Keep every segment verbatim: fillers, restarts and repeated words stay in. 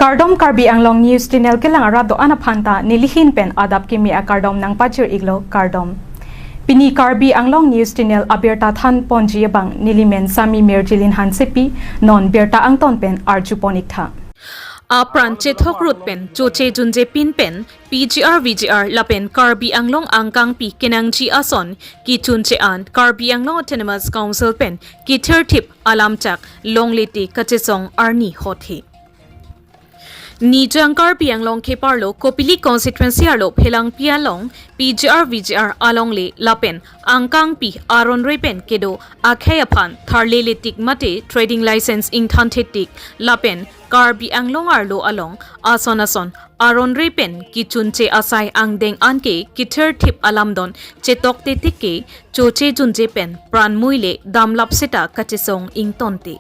Kardom, Karbi Anglong News Channel kelang arat do-an aphan ta nelihin pen adap kimi akardom nangpajir iklo, kardom. Pini Karbi Anglong News Channel abirta than ponji abang nelimen Sami Mirjilin Hansepi, non birta angton pen arju pon iktha. Apran chethok rut pen choche junje pin pen P G R V G R lapen Karbi Anglong angkangpi kenangji ason kechunche an Karbi Anglong Autonomous Council pen kethirthip alamchak longle te kachesong arni hothe. Nijang Karbi Anglong kheparlo Kopili constituency arlo Phelangpi along P G R V G R alongle lapen angkangpi aronre pen kedo akhei aphan tharle letik mate trading license ingthan thetik lapen Karbi Anglong arlo along ason ason aronre pen kechunche asai angdeng anke kethirthip alamdon chetok tetik ke choche junje pen pranmui le damlap seta kachesong ingtonte.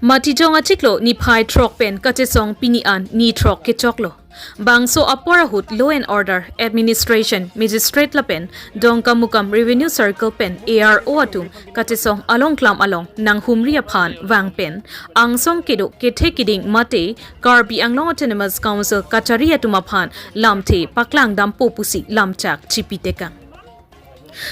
Matijong achiklo niphai throk pen kachesong pini an ni throk kechoklo. Bangso apor ahut Law and Order Administration Magistrate lapen Dongkamukam Revenue Circle pen A R O atum kachesong alongklam along nanghumri aphan vang pen angsong kedo kethe kiding mate Karbi Anglong Autonomous Council kachari atum aphan lamthe paklang dampo pusi lamchak chipitekang.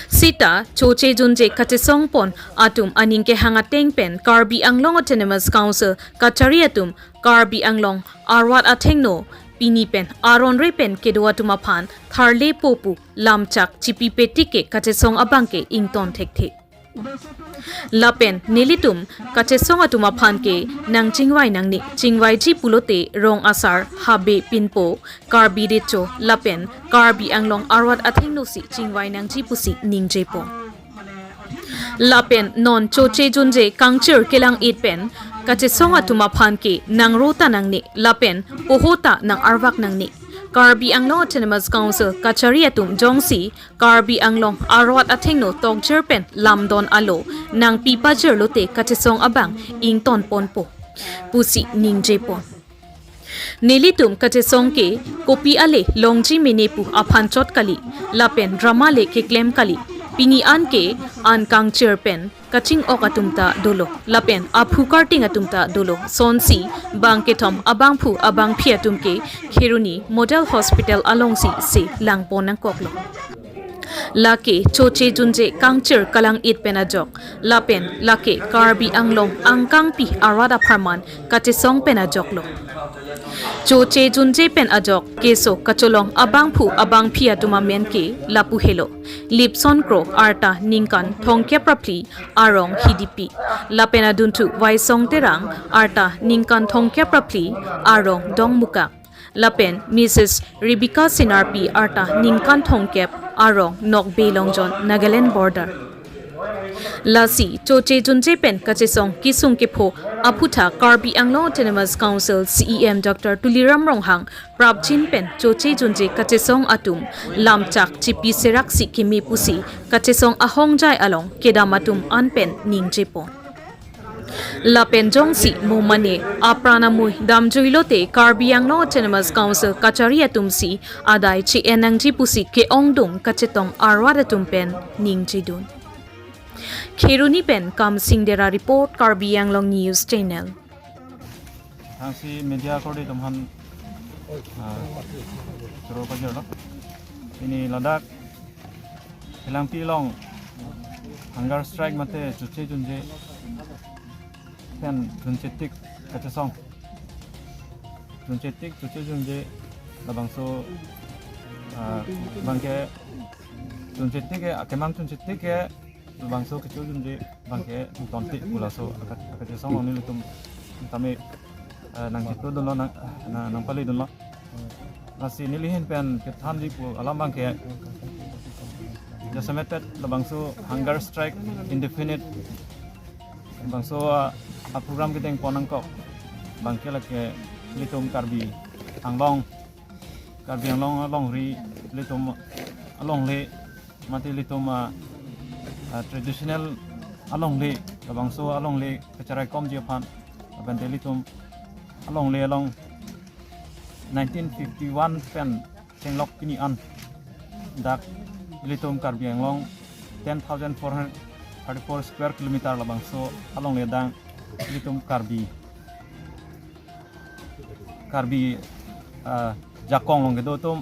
Sita choche junje kachesong pon atum aning kehang ateng pen Karbi Anglong Autonomous Council kachari atum Karbi Anglong arwat athengno pini pen aronre pen kedo atum aphan tharle po pu lamchak chipipetik ke kachesong abang ke ington thekthe. Lapen nelitum kachesong atum aphan ke nangchingvai nangne, chingvaiji pulote rong asar, habe pinpo, Karbi Recho lapen Karbi Anglong arwat athengno si chingvai nangji pusi ningjepo. Lapen non choche junje kangchir kelang-it pen kachesong atum aphan ke nangro ta nangne lapen poho ta nang-arvak nangne. Karbi Anglong Autonomous Council kachari atum jongsi Karbi Anglong arwat athengno tokjir pen lamdon alo nangpipajirlote kachesong abang ington ponpo pusi ningjepon. Nelitum kachesong ke kopi ale longji mene pu aphan chot kali, lapen drama le keklem kali. Pini an ke an kangchir pen kaching-ok atum ta dolo, lapen aphu karting atum ta dolo. Sonsi bang kethom abangphu abangphi atum ke Kheroni Model Hospital alongsi se langpon nangkoklo. Lake choche junje kangchir kelang-it pen ajok, lapen lake Karbi Anglong angkangpi arat apharman kachesong pen ajoklo. Choche junje pen ajok keso kacholong abangphu abangphi atum amen ke lapu helo: Lipson Kro, arta ningkan thomkep ra phli, arong Hidipi, lapen adunthu Waisong Terang, arta ningkan thomkep ra phli, arong Dongmukak, lapen Missus Rebecca Sinarpi, arta ningkan thomkep, arong Nokbe Longjon, Nagaland border. Lasi choche junje pen kachesong kesung kepho aphutha Karbi Anglong Autonomous Council C E M Doctor Tuliram Ronghang prapjin pen choche junje kachesong atum lamchak chipi seraksi keme pusi kachesong ahongjai along kedam atum an pen ningjepon. Lapen jongsi mo mane apran amui damjuilote Karbi Anglong Autonomous Council kachari atumsi adai che-en nangji pusi ke-ongdung kachetong arwat atum pen ningjedun. Kheroni pen Kamsing Dera report, Karbi Anglong News Channel. Thangsi media akorte atum aphan, ah, choro pajirlo. Pini ladak Phelangpi along hunger strike mate choche junje pen chunchetik kachesong. Chunchetik, choche junje labangso, ah, bangke chunchetik ke, akemang chunchetik ke labangso kecho junje bangke tontik pu laso aka-, akachesong along nelitum tame, eh, nangchitudunlo, nang, nang, nangpalidunlo. Lasi nelihin pen kethanji pu alam bangke jasemet labangso hunger strike indefinite bangso, ah, a program kedeng pon nangkok bangke lake ilitum Karbi Anglong, Karbi Anglong alongri, ilitum alongle, mate ilitum, ah, ah, traditional alongle, labangso alongle kacharaikomji aphan, lapen ilitum alongle along nineteen fifty-one pen chenglok pini an dak ilitum Karbi Anglong ten thousand four hundred thirty-four square kilometer labangso alongle adang ilitum Karbi Karbi, ah, jakong along kedo atum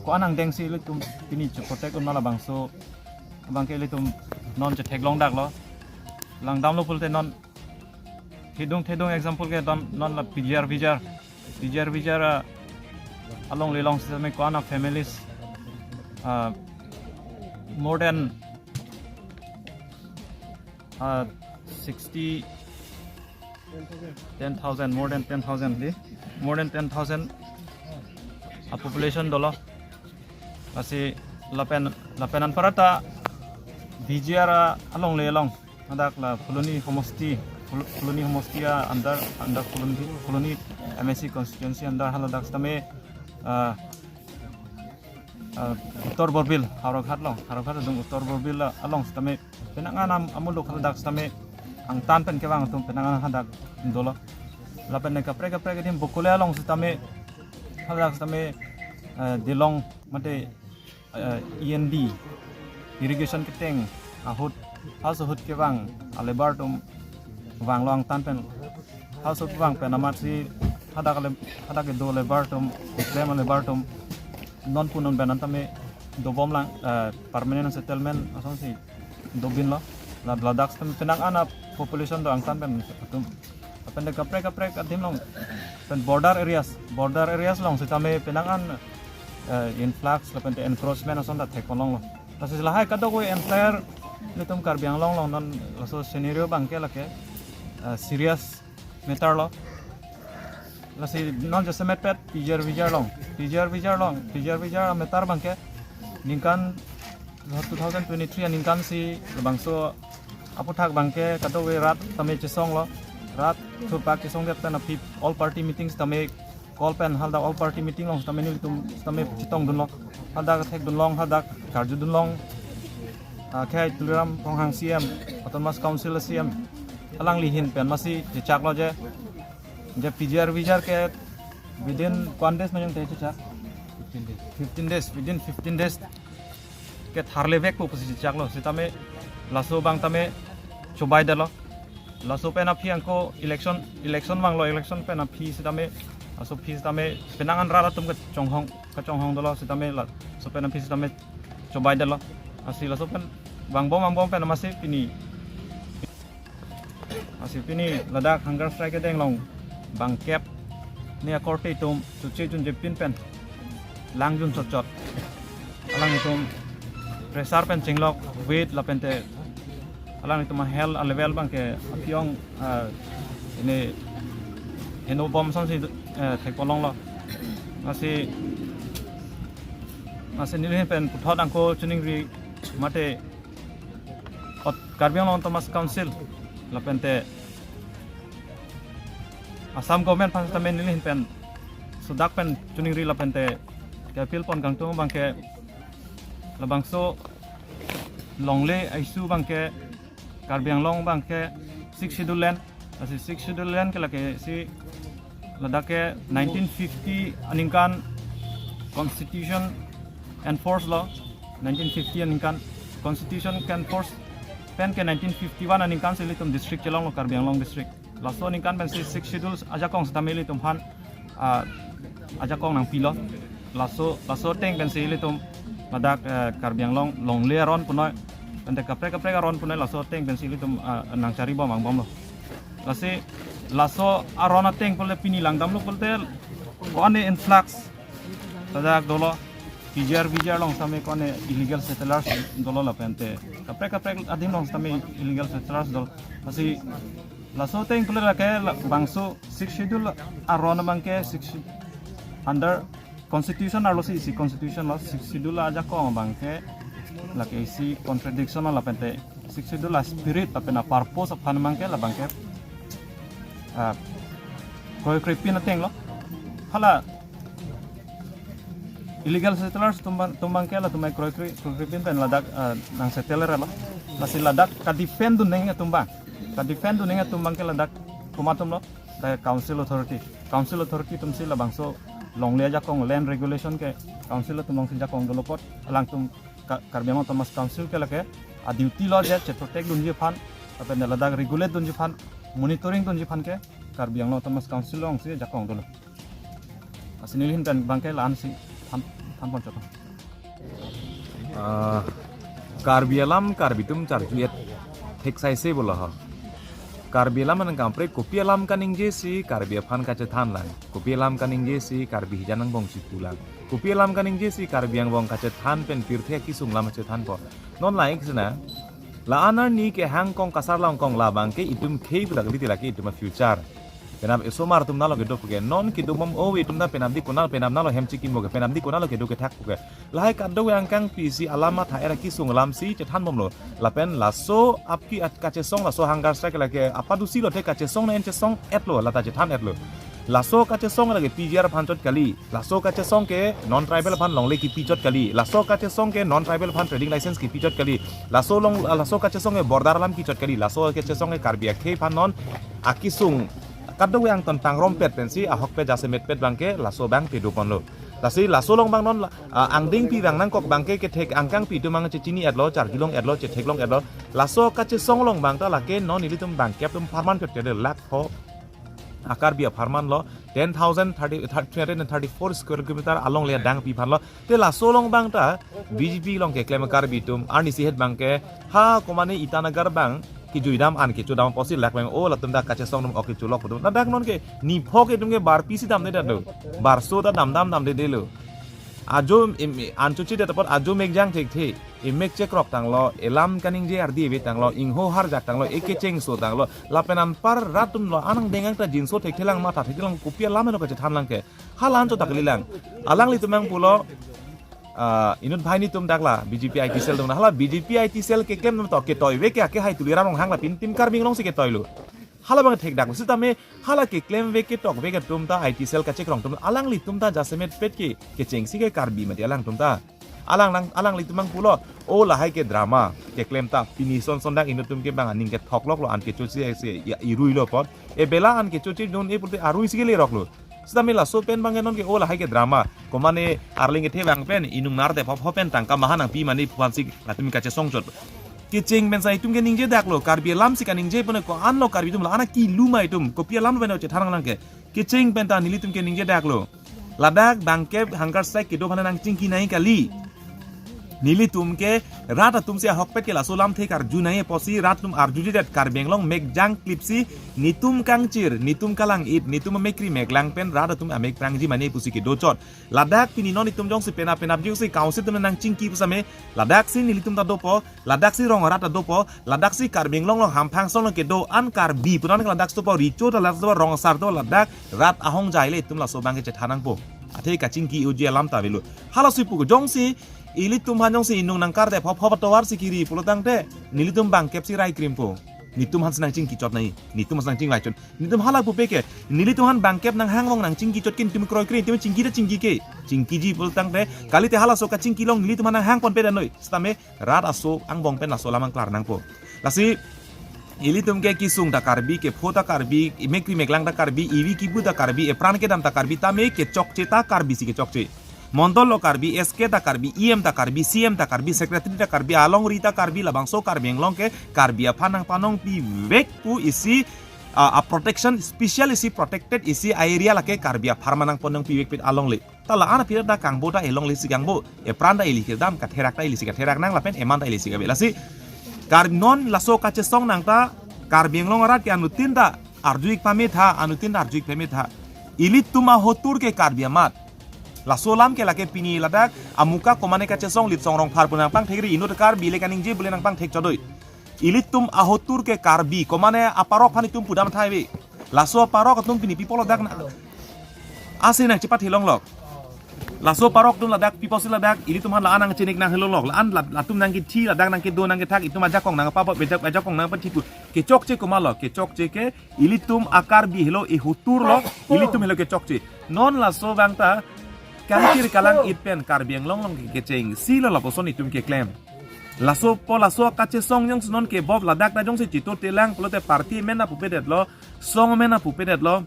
ko-an angdeng si ilitum pini cheprotect un ma labangso abangke ilitum non chetheklong daklo. Langdamlo pulote non thedung thedung example ke don non la P G R V G R, P G R V G R, ah, alongle along sitame ko-an a families, ah, more than, ah, sixty, ten thousand, more than ten thousand di, more than ten thousand a population dolo. Lasi lapen, lapen anparta V G R, ah, alongle along hadak la Phuloni homosti, Phul-, Phuloni homosti, ah, under, under Phuloni, Phuloni M A C constituency under haladak sitame, ah, ah, Uttor Borbil, Howraghat along, Howraghat adung Uttor Borbil, ah, along sitame penang an am-, amuluk haladak sitame angtan pen kevang atum penang an hadak dolo. Lapen ne kaprek kaprek adim Bokole along sitame, haladak sitame, eh, Dilong mate, eh, E N D, irrigation keteng ahut, house ahut kevang a labour atum vanglo angtan pen, house ahut vang pen amatsi hadak le-, hadak kedo labour atum, klem labour atum non pu non pen antame dobom lang, eh, permanent settlement asonsi dobinlo. La, ladak sitame penang an a population do angtan pen atum. Lapen de kaprek kaprek adim along pen border areas, border areas along sitame penang an, eh, influx lapen de encroachment ason ta thekponlonglo. Lasi lahai kadokave entire ilitum Karbi Anglong along non laso scenario abangke lake, eh, serious matter lo. Lasi non jasemet pet P G R V G R along, P G R V G R along, P G R V G R matter abangke ningkan two thousand twenty-three aningkan si labangso aputhak abangke kadokave rat tame chesonglo. Rat thurpak chesong det pen aphi all party meetings tame call pen hadak all party meeting along tame nelitum tame chetongdunlo. Hadak thekdunlong, hadak karjudunlong. Ah, Khei Tuliram Ronghang C M, Autonomous Council C M, alangli ahin pen amatsi chechaklo je, je P G R V G R ke within one days manyang te chechak, fifteen days, within fifteen days ke tharlevekpo pusi chechaklo. Sitame laso abang tame chobai detlo. Laso pen aphi angko election, election vanglo, election pen aphi sitame, laso aphi sitame penang an rat atum kachonghong, kachonghong dolo sitame laso pen aphi sitame chobai detlo. Lasi laso pen vangbom vangbom pen amatsi pini, lasi pini ladak hunger strike kedeng along bangkep ne akorte atum chuche chunje pin pen langjun chotchot. Alanglitum pressure pen chinglok, weight lapen te alanglitum a health a level abangke aphi-ong, ah, ini heno bom asonsi, eh, thekponlonglo. Lasi, lasi neli ahin pen puthot angko choningri mate ot Karbi Anglong Autonomous Council lapen te Assam government aphan tame neli ahin pen sudak pen choningri lapen te ke-appeal pon kangtung abangke labangso longle a-issue abangke Karbi Anglong abangke Sixth Schedule land. Lasi Sixth Schedule land ke lake si ladak ke nineteen fifty aningkan constitution enforce lo, nineteen fifty aningkan constitution ke-enforce pen ke nineteen fifty-one aningkan si ilitum district chelonglo, Karbi Anglong district. Laso aningkan pensi Sixth Schedule ajakong sitame ilitum aphan, ah, ajakong nangpilo. Laso, laso ateng pensi ilitum ladak, eh, Karbi Anglong longle aron punoi, pen te kaprek kaprek aron punoi laso ateng pensi ilitum, ah, nangcharibom vangbomlo. Lasi laso aron ateng pulote pini langdamlo pulote ko-an ne influx ladak dolo, P G R V G R along tame ko-an ne illegal settlers dolo lapen te kaprek kaprek adim along tame illegal settlers dolo. Lasi laso ateng pulote lake labangso Sixth Schedule aron abangke Sixth Schedule under constitution arlo si isi constitution lo, Sixth Schedule ajakong abangke lake isi contradiction lo lapen te Sixth Schedule a-spirit lapen a-purpose aphan abangke labangke, ah, kroikre pin atenglo. Hala illegal settlers atum abang, atum abangke latum kroikre, kroikre pin pen ladak, ah, nangsettle detlo. Lasi ladak ka-defend dunnang atum abang, ka-defend dunnang atum abangke ladak komat atumlo? Ladak council authority. Council authority atumsi labangso longle ajakong land regulation ke council atum alongsi jakong dolo apot alangtum Ka-, Karbi Anglong Autonomous Council ke lake a-duty lo je cheprotect dunji aphan, lapen ladak regulate dunji aphan, monitoring dunji aphan ke Karbi Anglong Autonomous Council alongsi ajakong dolo. Lasi neli ahin pen abangke la-ansi than thanpon chot. Ah, Karbi alam Karbi atum charju-et theksaise bolo ho. Karbi alam nangkaprek kopi alam kaningjesi Karbi aphan kachethan lang. Kopi alam kaningjesi Karbi hijan angbong chipu lang. Kopi alam kaningjesi Karbi angbong kachethan pen pirthe akisung alam chethanpo. Non laik sena. La-an arni kehang kong kasar long kong labangke itum khei pu dak liti lake itum a-future. Penap esomar atum nalo kedo puke. Non kedo bom ove atum ta penapdik konat penap nalo hem chikimo ke. Penapdik konat lo kedo kethak puke. Lahai kadokave angkangpi si alam matha-et akisung alamsi chethanbomlo. Lapen laso apki at kachesong laso hunger strike lake apadusi lote kachesong na en chesong-etlo lata chethan-etlo. Laso kachesong lake P G R aphan chot kali. Laso kachesong ke non tribal aphan longle kipi chot kali. Laso kachesong ke non tribal aphan trading license kipi chot kali. Laso long laso kachesong ke border alam kichot kali. Laso kachesong ke Karbi akhei aphan non akisung kadokave angtan pangrompet pensi ahokpet jasemetpet abangke laso abang pedoponlo. Lasi laso along abang non la, ah, angdengpi abang nangkok abangke kethek angkangpi atum abang chechini-etlo, charjulong-etlo, chetheklong-etlo. Laso kachesong along abang ta lake non ilitum bangkep atum apharman chot kede lakh pho a-Karbi apharman lo, ten thousand thirty, three hundred and thirty-four square kilometer along le adangpi aphan lo. Te laso along abang ta B J P along keklem Karbi atum arnisi het abangke ha komane Itanagar abang kejuidam an kechodam apotsi lak abang o latum ta kachesong atum ok kecholok atum. Ladak non ke niphok atum ke barpi si damde damlo. Barso ta damdam damdedetlo. Ajo im, an chochidet apot ajo mekjang thekthe. Emek chekrok tanglo, elam kaningje ardi ave tanglo, ingho harjak tanglo, ekechengso tanglo, lapen anpar rat atum lo, anang dengang ta jinso thekthelang matha thekthelang kopi alam eno kachethan lang ke. Hala-an chot ta kalilang. Alanglitum abang pulo, ah, inut banghini atum dak la, B J P I T cell atum na, hala B J P I T cell keklem atum to ketoive ke ake hai Tuliram Ronghang la pintim Karbi Anglong si ketoilo. Hala abang thekdak, sitame hala keklemve ketokve atum ta I T cell kachekrong atum alanglitum ta jasemetpet ke kechengsi ke Karbi mati alangtum ta. Alang nang alanglitum abang pulo, o lahai ke drama, keklem ta pini son son dak inut atum ke abang aning kethokloklo an kechochi si ya iruilo apot. E bela an kechochi dun e pulote arui si keleroklo. Sitame laso pen abang non ke o lahai ke drama. Komane arling kethe abang pen inung nar te phop phop pen tangka maha nangpi mane pu aphansi latum kachesong chot. Kecheng pen sai itum keningjedaklo, Karbi alam si kaningje pone ko-anlo Karbi atum la-an akiluma itum, kopi alam pen chethan lang ke. Kecheng pen ta nelitum keningjedaklo. Ladak bangkep hunger strike kedo aphan nangchingki nai kali. Nelitum ke rat atum si ahokpet ke laso alamthe karju nai apotsi rat atum arjujedet Karbi Anglong mekjang klipsi netum kangchir, netum kalang-it, netum amekri meklang pen rat atum amek prangji mane pusi kedo chot. Ladak pini non itum jongsi penap penapjongsi council atum nangchingki pusitame, ladaksi nelitum ta dopo, ladaksi rong arat ta dopo, ladaksi Karbi Anglong along hamphang song along kedo an Karbi pu non ke ladak dopo, recho ta ladak dopo, rong asar dopo, ladak rat ahongjai le itum laso abang ke chethan nangpo. Athe kachingki uji alam ta avelo. Halasi pu jongsi ilitum aphan jongsi inung nangkar te phop phop atovar si kiri pulo tangte nelitum bangkep si rai krimpo. Netum aphan si nangchingki chot nai. Netum aphan si nangchingvai chot. Netum hala pupe ke. Nelitum aphan bangkep nanghang along nangchingki chot ke netum kroikre, netum chingki ta chingki ke. Chingkiji pulo tangte. Kalite halaso kachingki along nelitum aphan nanghang ponpe dan noi. Sitame rat aso angbong pen laso alam angklar nangpo. Lasi ilitum ke kesung ta Karbi, kepho ta Karbi, emekri meklang ta Karbi, evi kibu ta Karbi, epran kedam ta Karbi, tame kechokche ta Karbi si kechokche. Mondol lo Karbi, S K ta Karbi, E M ta Karbi, C M ta Karbi, secretary ta Karbi, alongri ta Karbi, labangso Karbi Anglong ke Karbi aphan nangpanong pivek pu isi, ah, a protection, special isi protected isi a area lake Karbi apharman nangpanong pivekpet alongle. Ta la-an aphi ta kangbo ta elongle si kangbo, epran ta ili kedam, katherak ta ili si katherak nang lapen eman ta ili si kave. Lasi Kar non laso kachesong nang ta Karbi Anglong arat ke anuttin ta arju-ik pame tha, anuttin ta arju-ik pame tha. Ilitum ahotur ke Karbi amat. Laso alam ke lake pini ladak amuka komane kachesong Litsong Rongphar pu nangpangthekri, inut Karbi le kaningje bule nangpangthek chodoi. Ilitum ahotur ke Karbi, komane aparok aphan itum pudam thaive. Laso aparok atum pini pi apot ladak na. Asi nangchepathi longlok. Laso aparok atum ladak pi apotsi ladak, ilitum aphan la-an nangchenek nanghelolok, la-an la-, latum nangkethi, ladak nangkedo nangkethak, itum ajakong nangpapap, ajak, ajakong nangpathi pu. Kechokche komatlo, kechokche ke ilitum a-Karbi helo, ehotur lo, ilitum helo kechokche. Non laso abang ta kangkir kalang-it pen Karbi Anglong along ke kechengsi lo lapuson itum keklem. Laso po laso kachesong jongsi non ke bob ladak ta jongsi chito telang pulote party amen ta pupedetlo, song amen ta pupedetlo,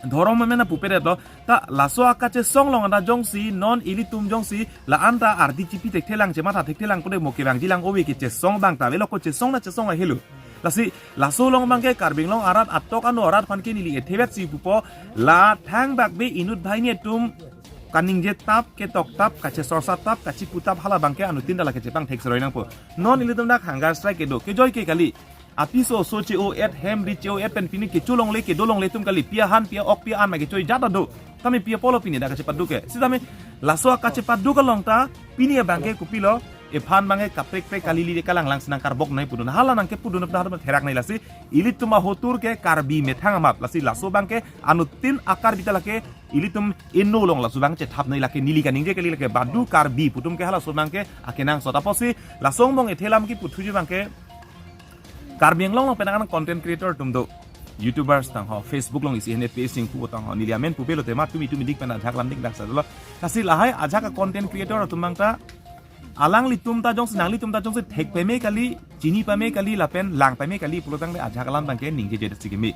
dhorom amen ta pupedetlo. Ta laso akachesong along ta jongsi non ilitum jongsi la-an ta ardi chipi thekthelang, chematha thekthelang pulote mo kevangjilang ove, kechesong abang ta avelo, ko chesong na chesong ahelo. Lasi laso along abangke Karbi Anglong arat atok ano arat aphan ke neli ethe vet si pupo, la thangbak be inut banghini atum kaningje tap, ketok tap, kachesorsa tap, kachipu tap, hala abangke anuttin ta la kachepangthek seroi nangpo. Non ilitum dak hunger strike kedo, kejoi ke kali. Apiso so che-o-et, hem ri che-o-et pen pini kecho longle kedo longle atum kali, pi ahan pi a-ok pi a-an ma kechoi jat ta do. Tame pi apotlo pini dak kachepaduk ke. Sitame laso akachepaduk along ta pini abangke kopilo, ephan abangke kaprek prek kalili de kalanglang si nangkarbok nai pudun. Hala nangkepudun aphan therak nai lasi. Ilitum ahotur ke Karbi methang amat. Lasi laso abangke anuttin a-Karbi ta lake ilitum inno along laso abang chethap nai lake, neli kaningje kali lake, badu Karbi pu atum ke halaso abangke akenangsot. Apotsi laso angbong ethe alam keputhuji abangke Karbi Anglong along penang content creator atum do, YouTubers tang ho, Facebook along isi hene page sing pu tang ho, neli amen pupe lote ma tumi tumi dik pen ajak alam dik dak sa dolo. Lasi lahai ajak a-content creator atum abang ta alanglitum ta jongsi, nanglitum ta jongsi thek pame kali, chini pame kali, lapen lang pame kali pulotangte ajak alam abangke ningjeje det si keme.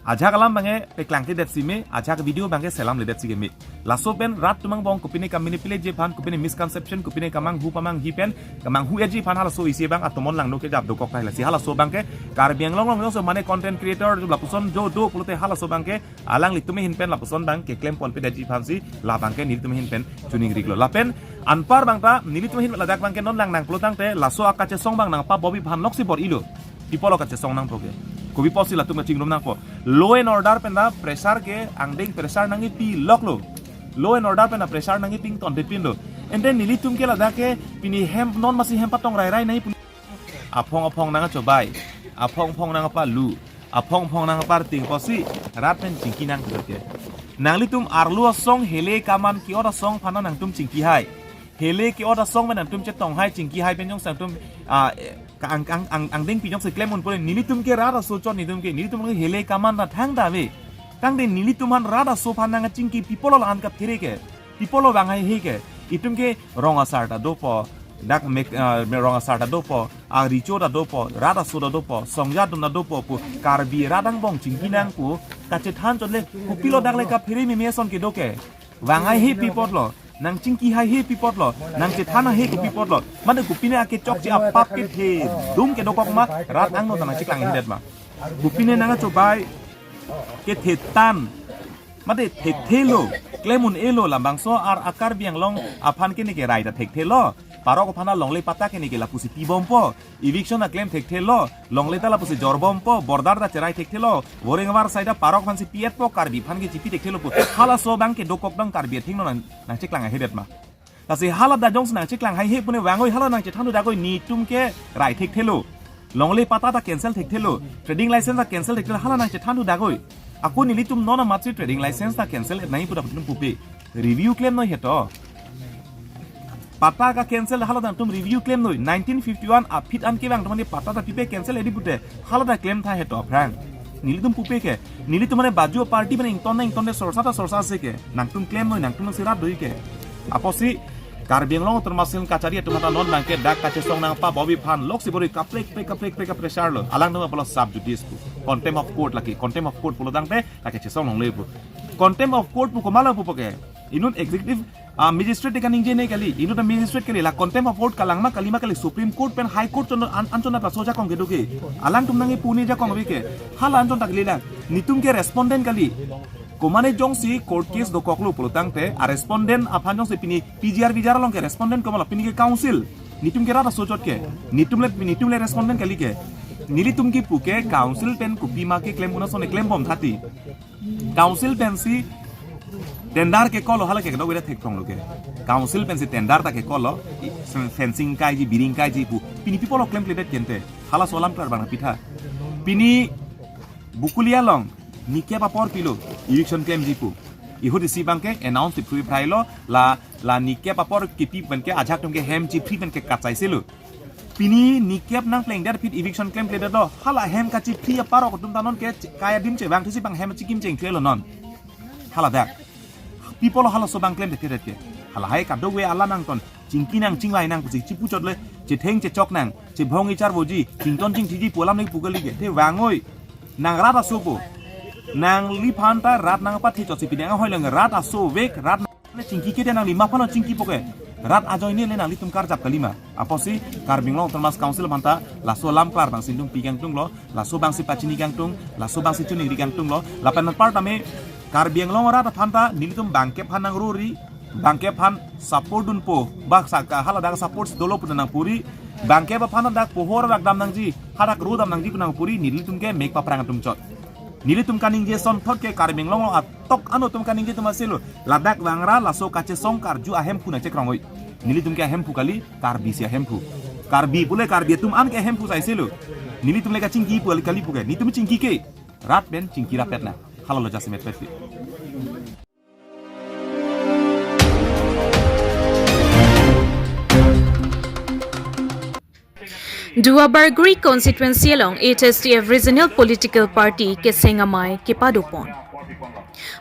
Ajak alam abangke peklangke det si me, ajak video abangke selamle det si keme. Laso pen rat atum angbong kopine ka-manipulate ji aphan, kopine misconception, kopine kamanghu pamanghi pen kamanghu-etji aphan halaso isi abang atomon langno kejap dokok tahai. Lasi halaso abangke Karbi Anglong along jongsi mane content creator lapuson jo do pulote halaso abangke alanglitum ahin pen lapuson abang keklem ponpe detji aphansi la abangke nelitum ahin pen chuning riklo. Lapen anpar abang ta nelitum ahin ladak abangke non langnang pulotangte laso akachesong abang nangpabomji aphan loksi bor-ilo. Pi apotlo kachesong nangpo ke? Kopi apotsi latum kachingrum nangpo? Law and order pen ta pressure ke angdeng pressure nangkepi loklo. Law and order pen ta pressure nangkepi ingtonde pinlo. And then nelitum ke ladak ke pini hem non masi hem patong rai rai nai pun. Aphong aphong nangchobai, aphong aphong nangpalu, aphong aphong nangparting apotsi rat pen chingki nang ke. Nanglitum arlo asong hele kaman ke-ot asong aphan nangtum chingki hai. Hele ke-ot asong pen nangtum chetong hai, chingki hai pen jongsi nangtum, ah, eh, ka ang, ang, ang, angdeng pi jongsi klem un pore, nelitum ke rat aso chot nelitum ke, nelitum ke hele kaman ta thangta ave. Tangte nelitum aphan rat aso aphan nangchingki pi apotlo la-an kaphere ke. Pi apotlo vang haihe ke. Itum ke rong asar ta dopo, dak mek, ah, rong asar ta dopo, a-recho ta dopo, rat aso ta dopo, songja atum ta dopo pu Karbi rat angbong chingki nang pu kachethan chot le kopilo dak le kaphere meme ason kedo ke. Vang haihe pi apotlo, nangchingki haihe pi apotlo, nangchethan haihe kopi apotlo. Mane kopine akechokche apap kethe dum kedokok ma rat angno ta nangcheklang hedet ma. Kopine nangchobai kethe tan. Mate thekthelo, klem un-elo, labangso ar a-Karbi Anglong aphan ke neke rai ta thekthelo. Parok aphan ta longle patta ke neke lapusi pibompo. Eviction ta klem thekthelo, longle ta lapusi jorbompo, border ta cherai thekthelo. Voreng avar sai ta parok aphansi pi-etpo, Karbi aphan ke chipi thekthelo pu. Halaso abangke dokok dong Karbi athengno nang, nangcheklang hedet ma. Lasi hala ta jongsi nangcheklang haihe pune vangoi, hala nangchethan thu dakoi, netum ke rai thekthelo. Longle patta ta cancel thekthelo. Trading license ta cancel thekthelo, hala nangchethan thu dakoi. Ako nelitum non amatsi trading license ta cancel-et nai pu dak nelitum pupe. Review klemnoi he to. Patta ka-cancel hala nangtum review klemnoi. Nineteen fifty-one aphi an kevang atum mane patta ta pipe cancel-etji pute. Hala ta klem tha he to aphrang. Nelitum pupe ke. Nelitum mane baju party mane ington na ingtonde sorsa ta sorsa ase ke. Nangtum klemnoi, nangtum nangsi rat doi ke. Apotsi Karbi Anglong Autonomous Council kachari atum aphan ta non abangke dak kachesong nangpabomji aphan loksi bor-i kaprek prek kaprek prek kapressure lo. Alangtum apotlo sub judice pu. Contempt of court lake. Contempt of court pulotangte lake chesong longle pu. Contempt of court pu komatlo pupo ke. Inut executive, ah, magistrate kaningje ne kali. Inut magistrate kali. La contempt of court kalang ma kali ma kali, Supreme Court pen High Court chon an, anchot ta laso ajakong kedo ke. Alangtum nangkepu ajakong ave ke. Hala anchot ta kalilang. Netum ke respondent kali. Komane jongsi court case dokoklo pulotangte, a-respondent aphan jongsi pini P G R V G R along ke respondent komatlo, pini ke counsel. Netum ke rat aso chot ke. Netum le, netum le respondent kali ke. Nelitum kepu ke counsel pen kopima keklem un ason keklembom thati. Counsel pensi tender kekoklo, hala ke kedo weda thekthonglo ke. Counsel pensi tender ta kekoklo, i, fen-, fencing kaiji, biring kaiji pu. Pini pi apotlo klemkledet kente. Halaso alam klar bang pitha. Pini Bokolia along nikep apor pilo, eviction klemji pu. Ahut isi abangke announce phri phrailo, la, la nikep apor kepi pen ke ajak atum ke hem chiphri pen ke kachaiselo. Pini nikep nangplengdet aphi eviction klemkledetlo, hala hem kachiphri aparok atum ta non ke ch-, kai adim chevang thusi abang hem chikim chengthuelo non. Hala dak. Pi apotlo halaso abang klem thekthedet ke. Halahai kadokave alam angton. Chingki nang chinglai nang pusi chipu chot le. Chetheng chechok nang. Chebhong icharvoji. Chington chingthiji pu alam nangpu kali ke. Te vangoi. Nang rat aso pu. Nangliphan ta rat nangpathe chotsi pini anghoi lang rat aso vek rat nang chingki ke te nangli maphan chingkipo ke. Rat ajoine le nanglitum karjap kalima. Apotsi Karbi Anglong Autonomous Council aphanta laso alam klar bangsi nelitum pi kangtung lo, laso bangsi pachini kangtung, laso bangsi chuningri kangtung lo, lapen anparta me Karbi Anglong arat aphanta nelitum bangkep aphan nangruri, bangkep aphan support dunpo, bak sa ka haladak support dolo pu nangpuri, bangkep aphan ladak pohor dak dam nangji, hadak ro dam nangji pu nangpuri, nelitum ke mek paprang atum chot. Nelitum kaningje asonthot ke Karbi Anglong along atok ano atum kaningje atum asilo. Ladak vangra laso kachesong karju ahemphu nangchekrong oi. Nelitum ke ahemphu kali, Karbi si ahemphu. Karbi pule Karbi atum an ke ahemphu sai silo. Nelitum le kachingki pu kali pu ke. Nelitum chingki ke. Rat pen chingki rapet na. Halalo jasemet pet. Duarbagori constituency along H S D F Regional Political Party keseng amei kepadopon.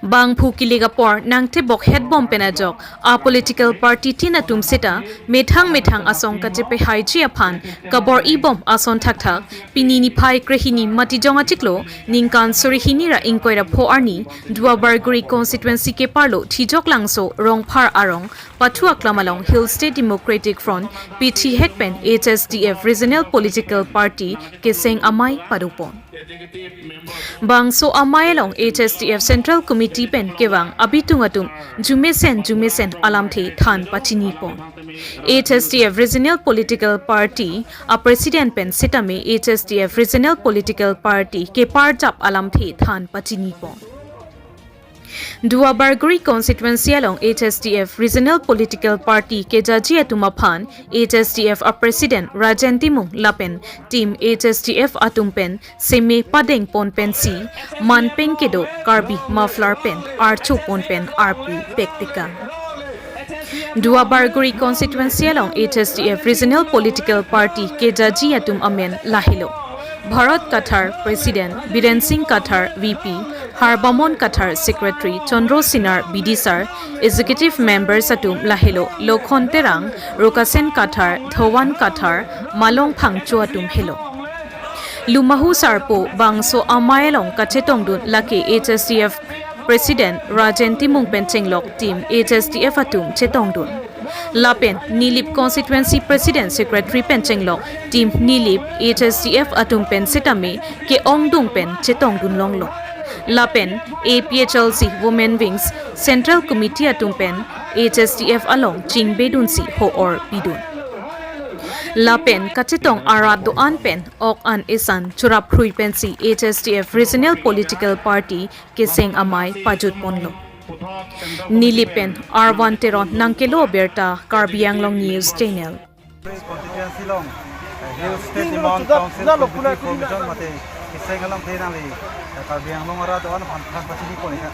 Bangphu kilik apor nangtebok hetbom pen ajok a political party tin atum seta methang methang asong kachepehaiji aphan kabor-ibom ason thakthak pini niphai krehini Matijong achiklo ningkan suri hini ra ingkoi ra pho arni Duarbagori constituency keparlo Thijok Langso Rongphar arong Pathu Aklam along Hill State Democratic Front pithihek pen H S D F Regional Political Party keseng amei padopon. Bangso amei along H S D F Central Committee pen kevang abitung atum jumesen jumesen alamthe than pachinipon. H S D F Regional Political Party a President pen sitame H S D F Regional Political Party keparjap alamthe than pachinipon. Duarbagori constituency along H S D F Regional Political Party kejaji atum aphan H S D F a President Rajen Timung lapen team H S D F atum pen seme padengpon pensi manpeng kedo Karbi muffler pen archopon pen arpu pektekang. Duarbagori constituency along H S D F Regional Political Party kejaji atum amen lahelo. Bharat Kathar President, Biren Singh Kathar V P, Harbamon Kathar Secretary, Chandro Sinar B D Sir, Executive Members atum lahelo, Lokhon Terang, Rokasen Kathar, Dhowan Kathar, Malong Phangcho atum helo. Lumahu sarpo bangso amei along kachetongdun lake H S D F President Rajen Timung pen chenglok team H S D F atum chetongdun. Lapen Nilip Constituency President Secretary pen chenglok team Nilip H S D F atum pen sitame ke-ongdung pen chetongdun longlo. Lapen A P H L C Women Wings Central Committee atum pen H S D F along chingbedunsi ho-or pidun. Lapen kachetong arat do-an pen ok an esan chorap khrui pensi H S D F Regional Political Party keseng amei pajutponlo. Nilip pen Arvan Teron nangkelo birta Karbi Anglong News Channel. Constituency along, eh, Hill State Demand Council Committee Formation mate keseng alamthe nangli, eh, Karbi Anglong arat do-an aphan than pachinipon ikha.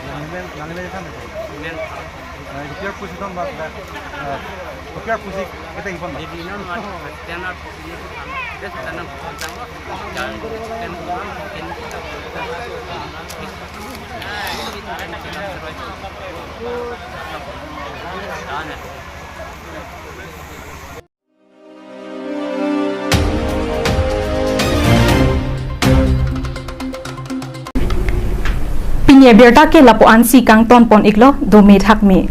Nangli men, nangli men than. Nangli kopi aphusi than ba, eh, kopi aphusi ketengpon ba. Pini abirta ke lapu-ansi kangtonpon iklo, dome thakme.